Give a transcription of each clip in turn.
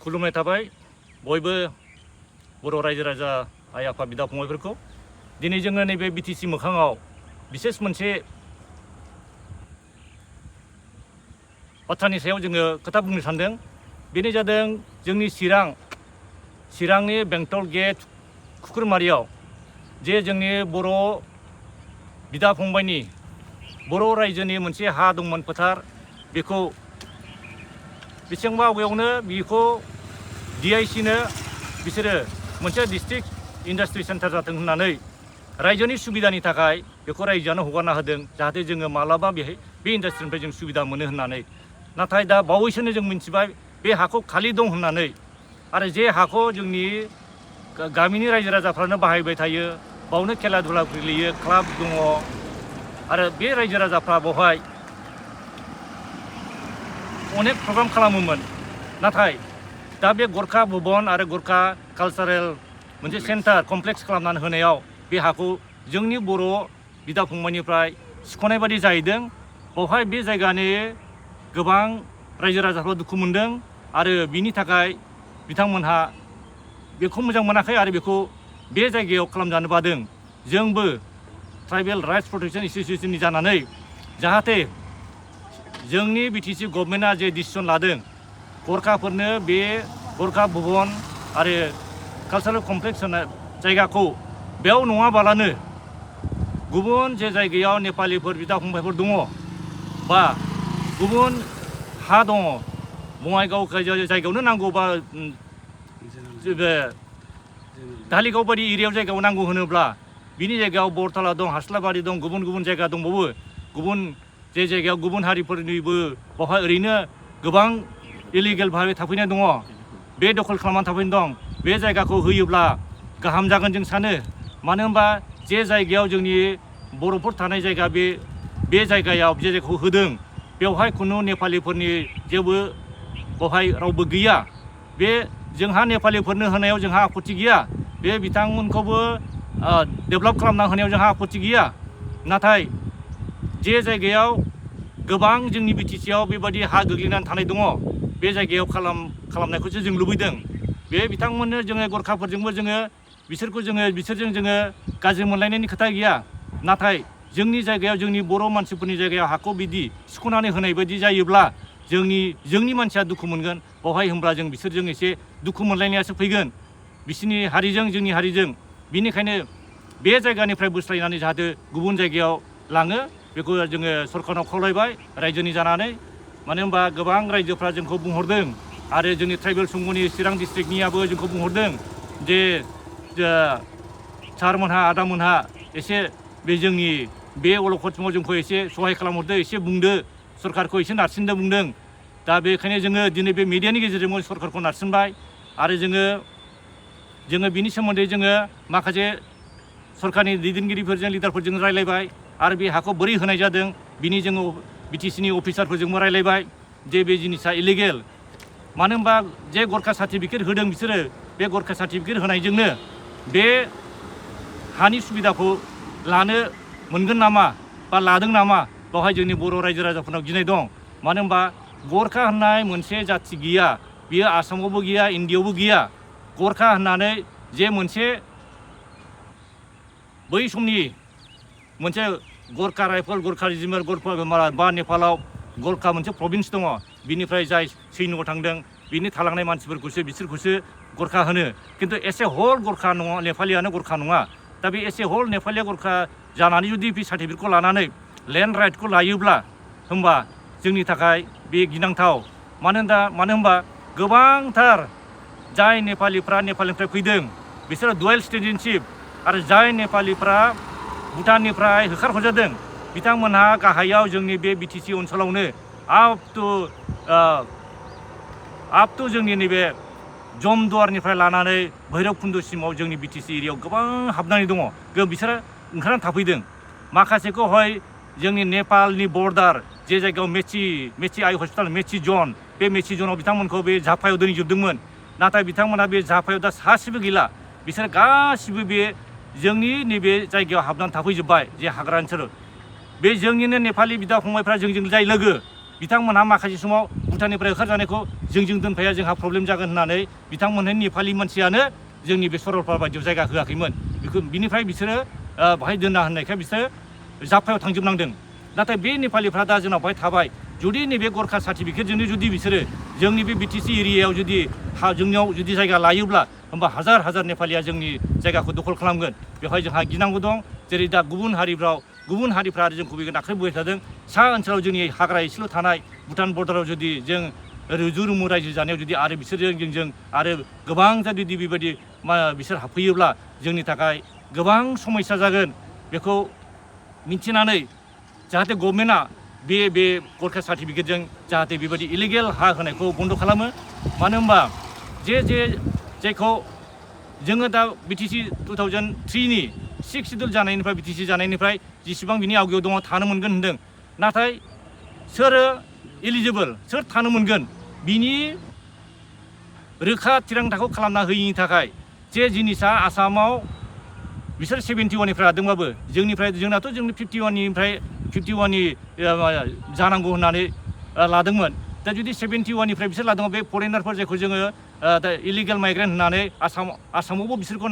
खुलुमनाय थाबाय बयबो बर' रायजो राजा आइ आफा बिदा फंबायफोरखौ दिनै जोङो नैबे बिटिसि मोखाङाव बिसेस मोनसे बाथ्रानि सायाव जोङो खोथा बुंनो सानदों। बेनो जादों जोंनि चिरांनि बेंटल गेट खुख्रुमारियाव जे जोंनि बर' बिदा फंबायनि बर' रायजोनि मोनसे हा दंमोन फोथार, बेखौ बेसेबांबा आवगायावनो बेखौ DIC-नो बिसोरो मोनसे डिस्ट्रिक्ट इन्डास्ट्रि सेन्टार जाथों होननानै रायजोनि सुबिदानि थाखाय बेखौ रायजोआनो हगारना होदों, जाहाथे जोङो मालाबा बेहाय बे इन्डास्ट्रिनिफ्राय जों सुबिदा मोनो होननानै। नाथाय दा बावैसोनो जों मिथिबाय बे हाखौ खालि दं होननानै, आरो जे हाखौ जोंनि गामिनि रायजो राजाफ्रानो बाहायबाय थायो, बावनो खेला दुला गेलेयो, क्लाब दङ, आरो बे रायजो राजाफ्रा बेवहाय अनेक प्रग्राम खालामोमोन। नाथाय दा बे गरखा भुबन आरो गरखा कालचारेल मोनसे सेन्टार कमप्लेक्स खालामनानै होनायाव बे हाखौ जोंनि बर' बिदा फंबायनिफ्राय सिख'नाय बादि जाहैदों। बेवहाय बे जायगानि गोबां रायजो राजाफ्रा दुखु मोनदों, आरो बिनि थाखाय बिथांमोनहा बेखौ मोजां मोनाखै आरो बेखौ बे जायगायाव खालामजानो बादों। जोंबो ट्राइबेल राइट्स प्रटेक्शन एस'सिएशननि जानानै जाहाथे जोंनि बिटिसि गभर्नमेन्टआ जे डिसिसन लादों गरखाफोरनो बे गरखा भुबन आरो कालचारेल कमप्लेक्स होनाय जायगाखौ बेयाव नङाबालानो गुबुन जे जायगायाव नेपालिफोर बिदा फंबायफोर दङ बा गुबुन हा दङ, बङाइगाव जायगायावनो नांगौबा धालिगाव बायदि एरियायाव जायगायाव नांगौ होनोब्ला बिनि जायगायाव बरतला दं, हास्लाबारि दं, गुबुन गुबुन जायगा दंबावो। गुबुन जे जायगायाव गुबुन हारिफोरनिबो बेवहाय ओरैनो गोबां इलिगेल भाबै थाफैनाय दङ, बे दखल खालामनानै थाफैनाय दं। बे जायगाखौ होयोब्ला गाहाम जागोन जों सानो। मानो होनबा जे जायगायाव जोंनि बर'फोर थानाय जायगा, बे जायगायाव जे जायगाखौ होदों बेवहाय खुनु नेपालिफोरनि जेबो बेवहाय रावबो गैया। बे जोंहा नेपालिफोरनो होनायाव जोंहा आपत्ति गैया, बे बिथांमोनखौबो डेभेलप खालामना होनायाव जोंहा आपत्ति गैया। नाथाय जे जायगायाव गोबां जोंनि बिटिसिआव बेबायदि हा गोग्लैनानै थानाय दङ, बे जायगायाव खालामनायखौसो जों लुबैदों। बे बिथांमोननो जोङो गरखाफोरजोंबो बिसोरजों जोङो गाज्रि मोनलायनायनि खोथा गैया। नाथाय जोंनि जायगायाव, जोंनि बर' मानसिफोरनि जायगायाव हाखौ बिदि सिख'नानै होनाय बायदि जायोब्ला जोंनि मानसिया दुखु मोनगोन। बेवहाय होमब्ला जों बिसोरजों एसे दुखु मोनलायनायासो फैगोन, बिसोरनि हारिजों जोंनि हारिजों। बेनिखायनो बे जायगानिफ्राय बोस्लायनानै जाहाथे गुबुन जायगायाव लाङो, बेखौ जोङो सरकारनाव खावलायबाय रायजोनि जानानै। मानो होनबा गोबां रायजोफ्रा जोंखौ बुंहरदों, आरो जोंनि ट्राइबेल संघनि चिरां डिस्ट्रिक्टनियाबो जोंखौ बुंहरदों जे सारमोनहा, आदामोनहा एसे बे जोंनि बे अलखद समाव जोंखौ एसे सहाय खालामहरदो, एसे बुंदो, सरकारखौ एसे नारसिनदो बुंदों। दा बेखायनो जोङो दिनै बे मिडियानि गेजेरजों सरकारखौ नारसिनबाय, आरो जोङो बिनि सोमोन्दै जोङो माखासे सरकारनि दैदेनगिरिफोरजों, लिडारफोरजों रायलायबाय, आरो बे हाखौ बोरै होनाय जादों बिनि जोङो बिटिसिनि अफिसारफोरजोंबो रायलायबाय जे बे जिनिसा इलिगेल। मानो होनबा जे गरखा सार्टिफिकेट होदों बिसोरो, बे गरखा सार्टिफिकेट होनायजोंनो बे हानि सुबिदाखौ लानो मोनगोन नामा बा लादों नामा, बेवहाय जोंनि बर' रायजो राजाफोरनाव गिनाय दं। मानो होनबा गरखा होननाय मोनसे जाथि गैया, बियो आसामावबो गैया, इन्डियायावबो गैया। गरखा होननानै जे मोनसे बै समनि मोनसे गरखा राइफल, गरखा रेजिमेन्ट, बा नेपालाव गरखा मोनसे प्रभिन्स दङ, बिनिफ्राय जाय सैन्यआव थांदों बिनि थालांनाय बिसोरखौसो गरखा होनो। खिन्थु एसे हल गरखा नङा, नेपालियानो गरखा नङा। दा बे एसे हल नेपालिया गरखा जानानै जुदि बे सार्टिफिकेटखौ लानानै लेन्ड राइटखौ लायोब्ला होमबा जोंनि थाखाय बे गिनांथाव। मानो होनबा गोबांथार जाय नेपालिफ्रा नेपालनिफ्राय फैदों बिसोरो डुवेल सिटिजेनशिप, आरो जाय नेपालिफ्रा भुटाननिफ्राय होखारहरजादों बिथांमोनहा गाहायाव जोंनि बे बिटिसि ओनसोलावनो आप टु जोंनि नैबे जमदुवारनिफ्राय लानानै भैरबकुन्दसिमाव जोंनि बिटिसि एरियायाव गोबां हाबनानै दङ। बिसोरो ओंखारनानै थाफैदों। माखासेखौ हय जोंनि नेपालनि बर्डार जे जायगायाव मेची आइ हस्पिटाल, मेची जन, बे मेची जनाव बिथांमोनखौ बे झापायाव दोनहैजोबदोंमोन। नाथाय बिथांमोना बे झापायाव दा सासेबो गैला। बिसोर गासिबो बे जोंनि नैबे जायगायाव हाबनानै थाफैजोब्बाय, जे हाग्रा ओनसोल। बे जोंनिनो नेपालि बिदा फंबायफ्रा जोंजों जाय लोगो, बिथांमोनहा माखासे समाव भुटाननिफ्राय ओंखारजानायखौ जोंजों दोनफाया जोंहा प्रब्लेम जागोन होननानै बिथांमोननि नेपालि मानसियानो जोंनि बे सरलपारा बायदियाव जायगा होआखैमोन बेखौ बिनिफ्राय बिसोरो बाहाय दोनना होननायखाय बिसोरो जाफायाव थांजोबनांदों नाथाय बे नेपालिफ्रा दा जोंनाव बाहाय थाबाय जुदि नैबे गरखा सार्टिफिकेटजोंनो जुदि बिसोरो जोंनि बे बिटिसि एरियायाव जुदि जोंनियाव जुदि जायगा लायोब्ला होमबा हाजार हाजार नेपालिया जोंनि जायगाखौ दखल खालामगोन बेवहाय जोंहा गिनांगौ दं जेरै दा गुबुन हारिफ्रा आरो जोंखौ बेखौ नाख्रेबबोबाय थादों सा ओनसोलाव जोंनि हाग्रा एसेल' थानाय भुटान बर्डाराव जुदि जों रुजु रुमु रायजो जानायाव जुदि आरो बिसोरजों जोंजों आरो गोबां जुदि बेबायदि बिसोर हाबफैयोब्ला जोंनि थाखाय गोबां समस्या जागोन बेखौ मिथिनानै जाहाथे गभर्नमेन्टआ बे गरखा सार्टिफिकेटजों जाहाथे बेबायदि इलिगेल हा होनायखौ बन्द' खालामो मानो होनबा जेखौ जोङो दा बिटिसि 2003नि 6 सिडुल जानायनिफ्राय बिटिसि जानायनिफ्राय जेसेबां बिनि आवगायाव दङ थानो मोनगोन होनदों नाथाय सोरो इलिजिबोल सोर थानो मोनगोन बिनि रोखा थिरांथाखौ खालामना होयैनि थाखाय जे जिनिसा आसामाव बिसोर 71निफ्राय लादोंबाबो जोंनाथ' जोंनि 51नि जानांगौ होननानै लादोंमोन दा जुदि 71निफ्राय बिसोर लादोंबा बे फरेनारफोर जायखौ जोङो दा इलिगेल माइग्रेन्ट होननानै आसामावबो बिसोरखौ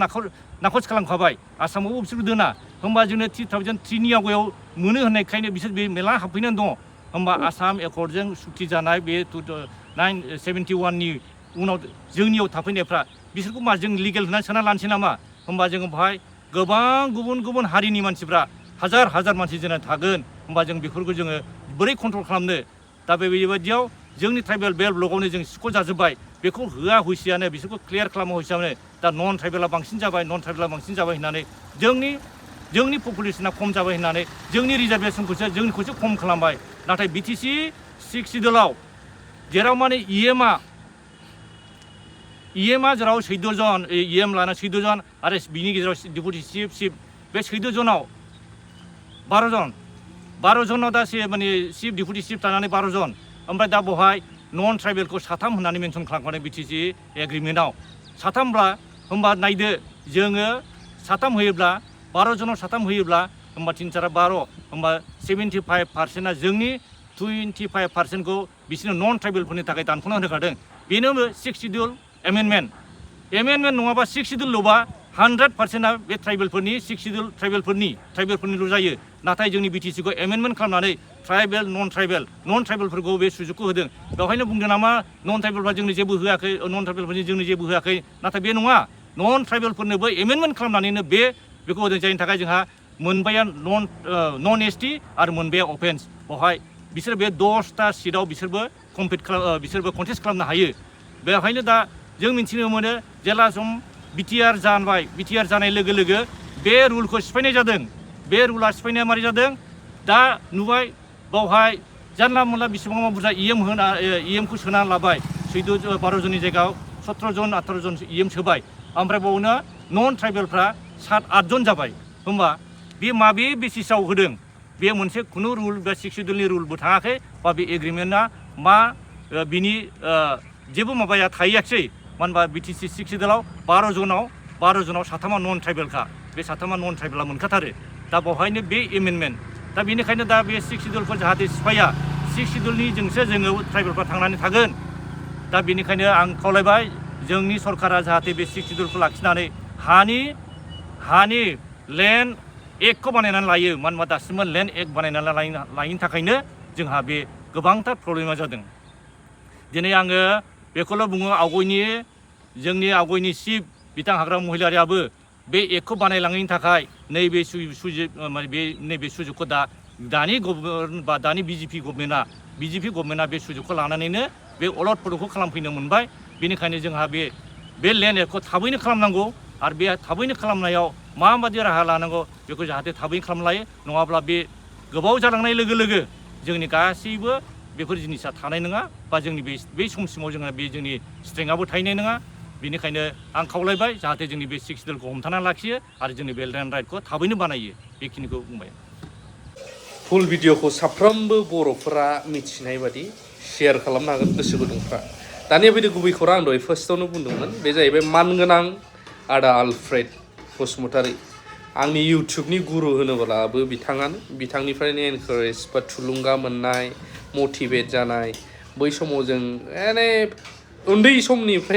नाखस खालामखाबाय आसामावबो बिसोरखौ दोना होमबा जोंनो 2003नि आवगायाव मोनो होननायखायनो बिसोर बे मेला हाबफैनानै दङ होमबा आसाम एकर्डजों सुक्ति जानाय बे 71नि उनाव जोंनियाव थाफैनायफ्रा बिसोरखौ मा जों लिगेल होननानै सानना लानोसै नामा होमबा जोङो बेवहाय गोबां गुबुन हारिनि मानसिफ्रा हाजार मानसि जोंना थागोन होमबा जों बेफोरखौ जोङो बोरै कन्ट्रल खालामनो दा बेबायदियाव जोंनि ट्राइबेल बेल्ट ब्लकआवनो जों सिख' जाजोब्बाय बेखौ होआ हसियानो बिसोरखौ क्लियार खालामो हसियानो दा नन ट्राइबेला बांसिन जाबाय होननानै जोंनि पपुलेसना खम जाबाय होननानै जोंनि रिजार्भेसनखौसो खम खालामबाय नाथाय बिटिसि 6 सिडुलाव जेराव माने इएमआ जेराव 14 जन इएम लाना 14 जन आरो बिनि गेजेराव डिपुटि चिफ बे 14 जनाव 12 जनाव दा माने चिफ डिपुटि चिफ थानानै 12 जन ओमफ्राय दा बेवहाय नन ट्राइबेलखौ 3 होननानै मेनसन खालामखानाय बिटिसि एग्रिमेन्टआव 3ब्ला होमबा नायदो जोङो 3 होयोब्ला 12 जनाव 3 होयोब्ला होमबा 3 4 12 होमबा 75%आ जोंनि 25%खौ बिसोरनो नन ट्राइबेलफोरनि थाखाय दानख'ना होखादों बेनो 6 सिडुल एमेन्डमेन्ट नङाबा 6 सिडुलल'बा 100%आ बे ट्राइबेलफोरनि 6 सिडुल ट्राइबेलफोरनिल' जायो नाथाय जोंनि बिटिसिखौ एमेन्डमेन्ट खालामनानै ट्राइबेल नन ट्राइबेलफोरखौ बे सुजुगखौ होदों बेवहायनो बुंदों नामा नन ट्राइबेलफ्रा जोंनो जेबो होआखै नाथाय बे नङा नन ट्राइबेलफोरनोबो एमेन्डमेन्ट खालामनानैनो बेखौ होदों जायनि थाखाय जोंहा मोनबाया नन एसटि आरो मोनबाया अफेन्स बेवहाय बिसोर बे 10टा सिटआव बिसोरबो कन्टेस्ट खालामनो हायो बेवहायनो दा जों मिथिनो मोनो जेला सम बिटिआर जानाय लोगो लोगो बे रुलखौ सिफायनाय जादों बे रुला सिफायनाया मारै जादों दा नुबाय बावहाय जानला मोनला बेसेबां बुरजा इएमखौ सोनानै लाबाय 12 जननि जायगायाव 17 जन 18 जन इएम सोबाय ओमफ्राय बावनो नन ट्राइबेलफ्रा 7-8 जन जाबाय होमबा बे माबे बेसिसाव होदों बे मोनसे खुनु रुल बा 6 सिडुलनि रुलबो थाङाखै बा बे एग्रिमेन्टआ मा बिनि जेबो माबाया थाहैयाखिसै मानो होनबा बिटिसि 6 सिडुलाव 12 जनाव 3 नन ट्राइबेलखा बे 3 नन ट्राइबेला मोनखाथारो दा बेवहायनो बे एमेन्डमेन्ट दा बेनिखायनो दा बे 6 सिडुलखौ जाहाथे सिफाया 6 सिडुलनिजोंसो जोङो ट्राइबेलफ्रा थांनानै थागोन दा बेनिखायनो आं खावलायबाय जोंनि सरकारा जाहाथे बे 6 सिडुलखौ लाखिनानै हानि लेन्ड एक्टखौ बानायनानै लायो मानो होनबा दासिमबो लेन्ड एक्ट बानायनानै लायैनि थाखायनो जोंहा बे गोबांथार प्रब्लेमा जादों दिनै आङो बेखौल' बुङो जोंनि आवगायनि चिफ बिथां हाग्रामा महिलारियाबो बे एक्टखौ बानायलाङैनि थाखाय नैबे सुजुगखौ दानि गभर्नमेन्ट बा दानि बिजेपि गभर्नमेन्टआ बे सुजुगखौ लानानैनो बे अलट पलटखौ खालामफैनो मोनबाय बेनिखायनो जोंहा बे लेन्ड एक्टखौ थाबैनो खालामनांगौ आरो बे थाबैनो खालामनायाव माबायदि राहा लानांगौ बेखौ जाहाथे थाबैनो खालामलायो नङाब्ला बे गोबाव जालांनाय लोगो लोगो जोंनि गासैबो बेफोर जिनिसा थानाय नङा बा जोंनि बे समसिमाव जोंहा बे जोंनि स्ट्रेंथआबो थाहैनाय नङा बेनिखायनो आं खावलायबाय जाहाथे जोंनि बे 6 सिडुलखौ हमथाना लाखियो आरो जोंनि बे लेन्ड राइटखौ थाबैनो बानायो बेखिनिखौ बुंबाय फुल भिडिअखौ साफ्रोमबो बर'फोरा मिथिनाय बादि शेयार खालामनो हागोन गोसो गुदुंफ्रा दानिया बायदि गुबै खौरां आं दहाय फार्स्टआवनो बुंदोंमोन बे जाहैबाय मानगोनां आदा आलफ्रेड बसुमतारी आंनि इउटुबनि गुरु होनोब्लाबो बिथाङानो बिथांनिफ्रायनो एनकारेज बा थुलुंगा मोननाय मटिभेट जानाय बै समाव जों उन्दै समनिफ्राय